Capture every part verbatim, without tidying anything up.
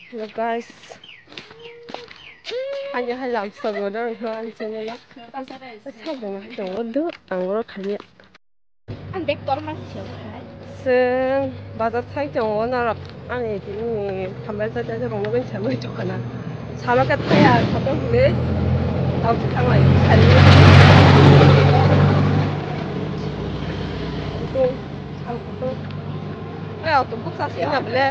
Hello guys. Ani hai lam sago na ang channel. Sa dong hai dong do ang ro khali. Ang bek tor ma se. Seng bazar thai tongo norok ani tini hambai thai thai rong nugui chamui tongkha na. Salo khe thaya photo hwnwi tau thanglai sari. Tung, ang tung. Ai auto book sa sing na ble.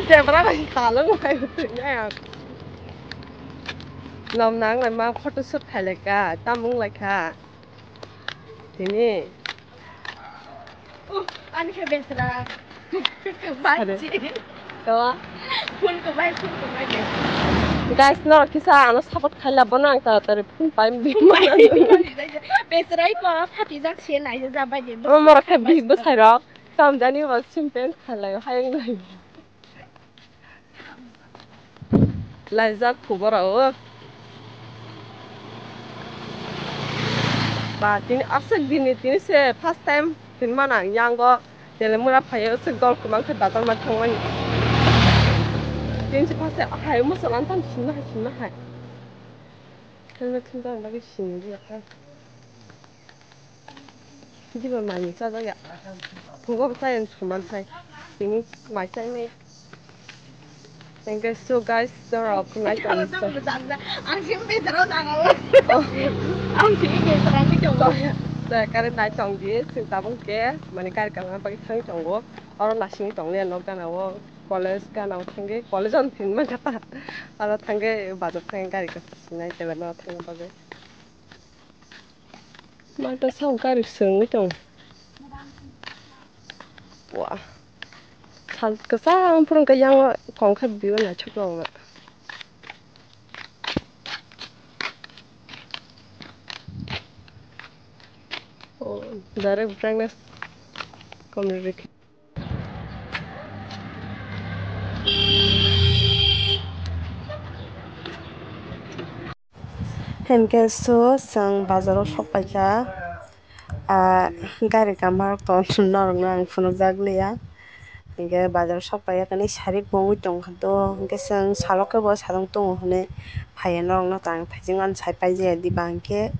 Jebra bai talo ngai tung ya. Nom nang lai ma photo shoot khai lai ka, tamung lai kha. Tini. Ani khe besra. Bai Are. Chi. Kawa. Phone ko bai, phone ko bai. Guys, no kisa ano support khai la bono ang ta tari phone pai bi. Besra i pa phati jak se nai ja bai de. Mo mora khe bi bo sai rok. Kam jani ba sim pen khai lai hai nai. Laijak khuboro. Ba tini aswk dini tini se first time tini mana yango tele mura phaio se gol kumang khe bazar ma thangmani. Tini se first time hai musalan tam sinma hai sinma hai. Helmet thumjani bagwi sini di akhai. Diba manwi chajak ya. Phungo bwsai ang suman sai. Tini mai sai nai. Thank you so guys, doro phunai tong. Ang sini betra tang. Ang sini betra ni tong. Kare nai tong di, sing tabung ke, mani kar kama pagi thang tongo. Oro nasing tong le nok gana o college gana o thangge, college on thin ma kata. Aro thangge bazar thangge gari ka sinai tele ma thangge bagwi. Mata sao gari sengwi tong. Wah. Sal kwchang phwrwng khe yang kong khe biyo naithok rok na. Oh, direct brightness kom rikhi. Hinkhe so chwng bazaro sok paikha, ah, gari kamarok to norokno ang phunukjak liya. Hinkhe bazaro sok paikha khe sari bo wngwi tongkha to, hinkhe chwng salo khe bo sajwk tongo hinwi phaiya norokno tang thaiching ani sai paijaya diba hinkhe.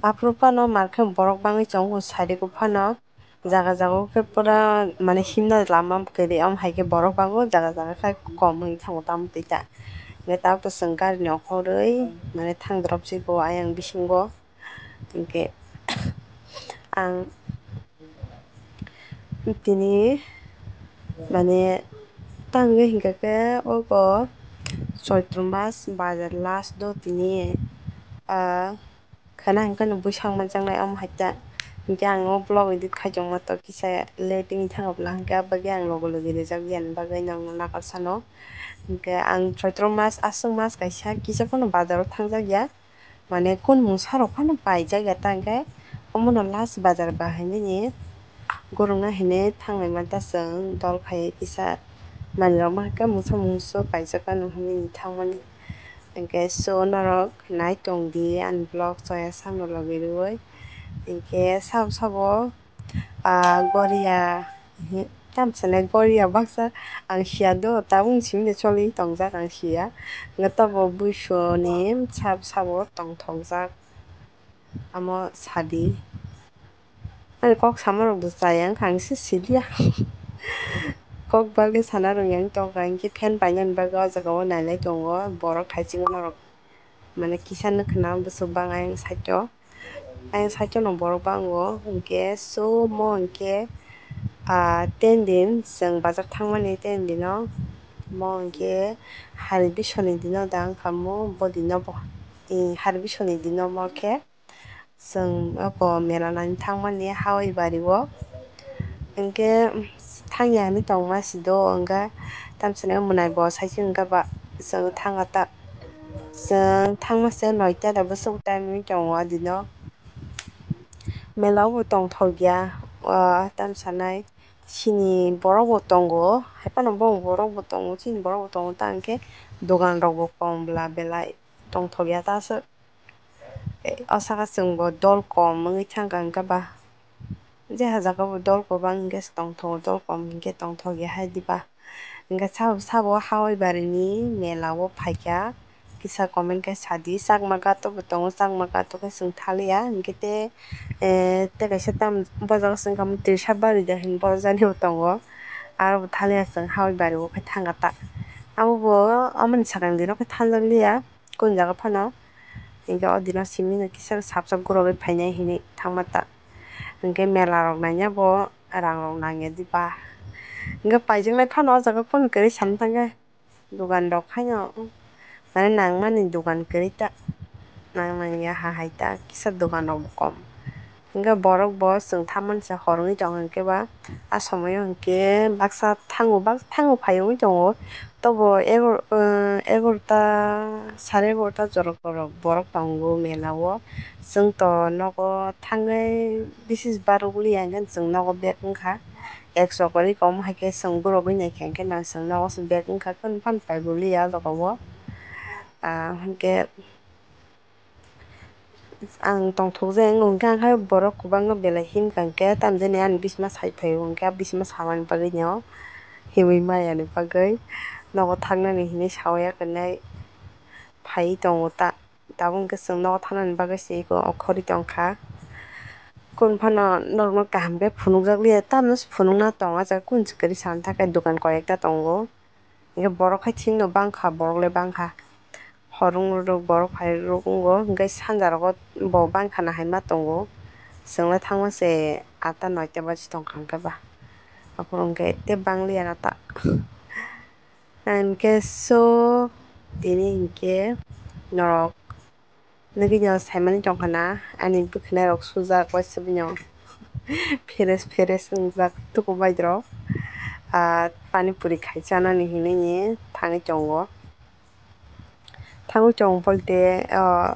Aphuru phano markhe borok bangwi tongo sari o phano. Jaga jaga o khe pura mane himna lama kwrwi, omo hai khe borok bango jaga jaga khe kom wngwi thango tamo twi ta. Hwnkhe tabuk to chwng gari ni okhorwi mane thang drop si bo ayang bisingo. Hinkhe ang tini mane tangwi hinkhe khe obo Choitro mas bazar last do tini, ah, Khana hwnkhe no bwsang manjaknai omo hai ta. Hinkhe ang o vlog edit khai tongma to kisa late wngwi thango bwla, hinkhe abagwi ang logo logi rijak ya ni bagwi nokno nakar sano. Hinkhe ang Choitro mas, aswk mas kaisa kisa phano bazar o thangjak ya. Mane kun mungsa rok phano paijak ya ta hinkhe omono last bazar ba hinwi ni. Gurungna hinwi thanglai manta chwng dol khai kisa manwirok ma khe mungsa mungsu paijak kha hinwi thangmani. Hinkhe so norok nai tong di ani vlog choya samno logi rwui. Hinkhe sabo sabo, ah, Goria, tamsa nai Goria baksa ang siya do, tabuk simi de choli tongjak ang siya. Hinkhe tobo bwsoni sabo sabo tongthokjak. Amo sadi. Ani kok sama rok do chaya wngkha, ang se siliya. Kok bagwi sana rwngya wng tongkha, hinkhe fan painani bagwi o jaga o nailai tongo borok thaiching norok. Mane kisa nw khwna bwswk bang ayang side o. Ayang side o no borok bango, hinkhe so mo hinkhe, ah, ten din chwng bazar thangmani ten dino. Mo hinkhe hari bisoni dino da wngkha mo, bo dino bo, eh, hari bisoni dino mo khe. Chwng abo mela naina thangmani Hawai bari o. Hinkhe thangya hinwi tongma si do, wngkha tamsa ni mwnai bo sai se wngkha ba chwng thangya ta. Chwng thangma se noita da bwswk time wngwi tongo o dino. Mela o bo tongthokya, o tamsa nai chini borok bo tongo, hai phano bo borok bo tongo, chini borok bo tongo ta hinkhe dogan rok bo kom bla belai tongthokya ta aswk. O saka chwngbo dol kom wngwi thangkha, hwnkhe ba je ha jagao dol kwbang hwnkhe tongthogo, dol kom hwnkhe tongthok ya hai diba? Hwnkhe sabo, sabo Hawai barini mela o phaikha, kisa comment khe sadi. Chakma gato bo tongo, Chakma gato khe chwng thaliya, hwnkhe tei, eh, tei kaisa tam bojak se wngkha Trisa Bari da hinwi bojani bo tongo, aro bo thaliya chwng Hawai bari o khe thangkha ta. Abo bo amoni sakang dino khe thangjak liya. Kunu jaga phano, hwnkhe o dino simi no kisa sak sak gurogwi phainai hinwi thangma ta. Hwnkhe mela rok naina bo rang rok nangya diba? Hwnkhe paijaknai phano o jaga phano kwrwi sana thangkhe dogan rok haino, mane nangmani dogan kwrwi ta, nang nangya ha hai ta, kisa dogan rok bo kom. Hwnkhe borok bo chwng thamansa hor wngwi tongo, hwnkhe ba a somoio hwnkhe baksa thango, bak-, thango phai wngwi tongo. Tobo egor-, eh, egarota, sare egarota jorok borok tongo mela o. Chwng to nogo thangwi bisis barok liya hwnkhe chwng nogo bag wngkha. Ek chokori kom hai khe chwng gurogwi naikha hwnkhe nang chwng nogo se bag wngkha, kunu phano paibo liya o jaga o. Ah, hwnkhe. Ang tongthok je wng, hwnkhe ang khe borok kwbangma belai himkha, hwnkhe tamjani ani bisima sai phaio, hwnkhe a bisima samani bagwino himwi maya ni bagwi nogo thangnani hinwi sawi ya kwrwnai phaiwi tongo ta, tabuk hwnkhe chwng nogo thangnani bagwi se eko okhorwi tongkha. Kunu phano norokno kaham khe phunukjak liya, tamno se phunukna tong, a jaga kunu se kwrwi sana thangkhe dogan koi ekta tongo. Hingke borok hai thikno bangkha, borok le bangkha. Hor wng rok borok phai rok wngo, hingke sanja rogo bo bangkha na hai ma tongo. Chwng le thangma se atta noita baji tongkha hingke ba. Aphuru hingke tei bangliya na ta. Hingke so tini hingke norok. Nugui no saimani tongkha na, ani bwkhwnai rok sujak waisa bini pheres pheres wngjak tuku bai rok. Ah, pani puri khai chanani hinui ni thangwi tongo. Thangwi tongo bolte, ah,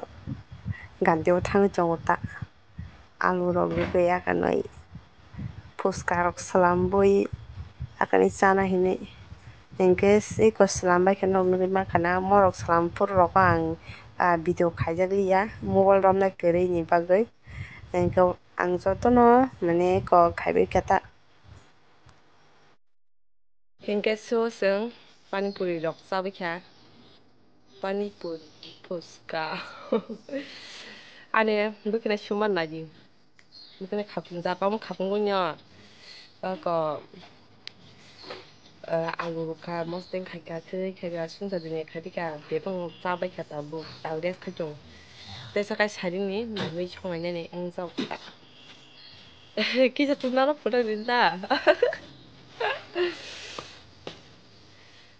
gantio thangwi tongo ta. Alu rok rwgwi yakarnai. Phuska rok swlambwi akani chana hinwi. Hinkhe eko swlambai khe norok nugui mankha na, morok swlam phuru rokho ang, ah, video khaijak liya, mobile romnai kwrwini bagwi. Hinkhe ang jotono mane eko khaibai khe ta. Hinkhe so chwng pani puri rok chabai kha. Pani puri, phuska. Ani bwkhwnai suma nadi. Bwkhwnai khapung, jaga omo khapung gwnyo. Ako, eh, alu rwkha, mosdeng khaikha, khirwi khaikha, sungsa dini khaikha, bebang chabai kha tabuk, tabuk rest khai tongo. Teisa kai sarini, nangwi songnai nani, ang jao kha. Kisa tumnaro photo rinda.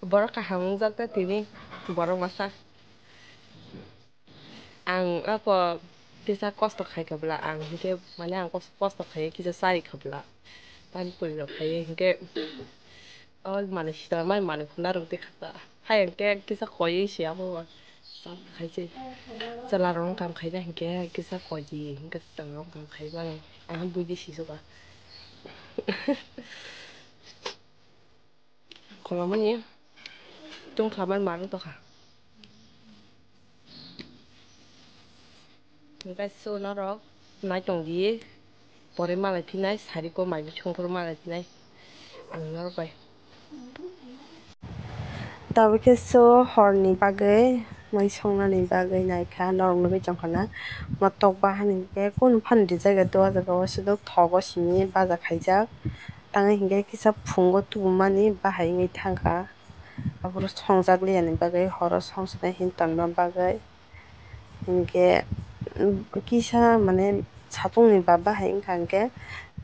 Borok kaham wngjak ta tini, borok masa. Ang ako kisa kosto khai kha bwla, ang hinkhe mane ang kos-, kosto khai kisa chari kha bwla. Pani puri rok khai hinkhe o manwi sita mai manwi khuna rwgwi kha ta. Hai hinkhe kisa koi se abo ba. Chwla rok no kam khaina hinkhe kisa koi di hinkhe chwla rok no kam khai mano. Ang buidi si suka. Khorokmani tungkha man manwi tongkha. Hinkhe so norok nai tong di, pore malai phinai, sariko mai bising phuru malai phinai ang norok bai. Tabukhe so horni bagwi, mai songnani bagwi naikha, norok nugui tongkha na, motok bahan hinkhe kunu phano rijak ya, doa jaga o sudok thogo simi baja khaijak. Tangwi hinkhe kisa phungo tubumani bahai wngwi thangkha. Aphuru songjakliya ni bagwi, horo songchaknai hinwi tongna bagwi. Hinkhe, kisa mane satung ni ba bahai wngkha hinkhe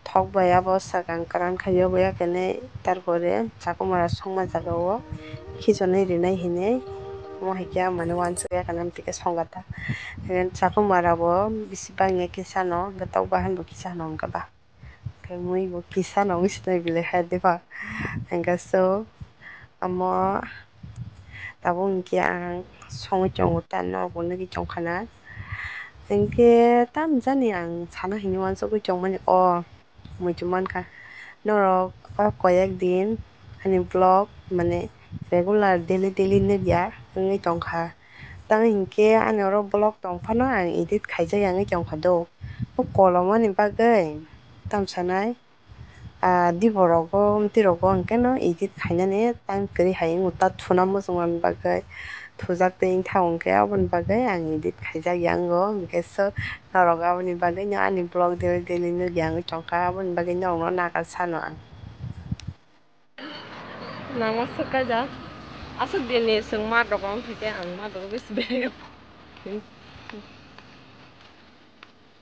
thok bai abo sakang kwran khai yago ya khe nai, tarpore chakwmara songma jaga o khichonwi rinai hinwi omo hai khe ang mane uansuk ya khe nai, amtwi khe songkha ta. Hinkhe chakwmara bo bisi bangya kisa no, hinkhe tok bahan bo kisa no wngkha ba. Khe mui bo kisa no wngwi sinai belai hai de ba. Hingke so, omo tabuk hingke ang songwi tongo ta, norok bo nugui tongkha na. Hingke tamo jani ang sana hinwi uansugui tongmani, o muitu mankha. Norok o koyek din ani vlog mane regular daily daily nukya wngwi tongkha. Tamo hinkhe ani oro vlog tong phano ang edit khaijak ya wngwi tongkha do. O kolomani bagwi tamo sanai, ah, dibo rogo, mtwi rogo hwnkhe no edit khainani time kwrwi hai wngo, ta thuna muchungmani bagwi thujak twi wngkha, hwnkhe aboni bagwi ang edit khaijak ya wngo. Hwnkhe so norok aboni bagwi no ani vlog daily daily nukya wngwi tongkha, aboni bagwi norokno nagar sano ang. Nangma swk kaijak. Aswk din ni chwng mat rogo wngkha khe ang mat rogo besi beraio.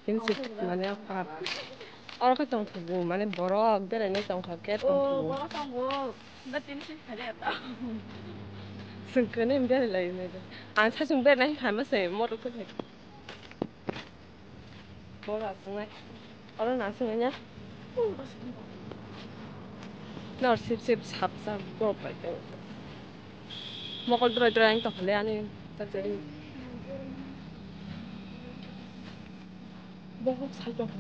Hini se mane oro khe tongthogo, mane borok berainai tongkha khe tongthogo. Chwng kwnwi berai lai nai. Ang saichung berainai phaima se motor khe. Bora sungai. Oro na sungai nya. Nor sip sip sap sap borok bai tong. Mokol droi droi ang tong le ani. Tajari. Borok sai tong.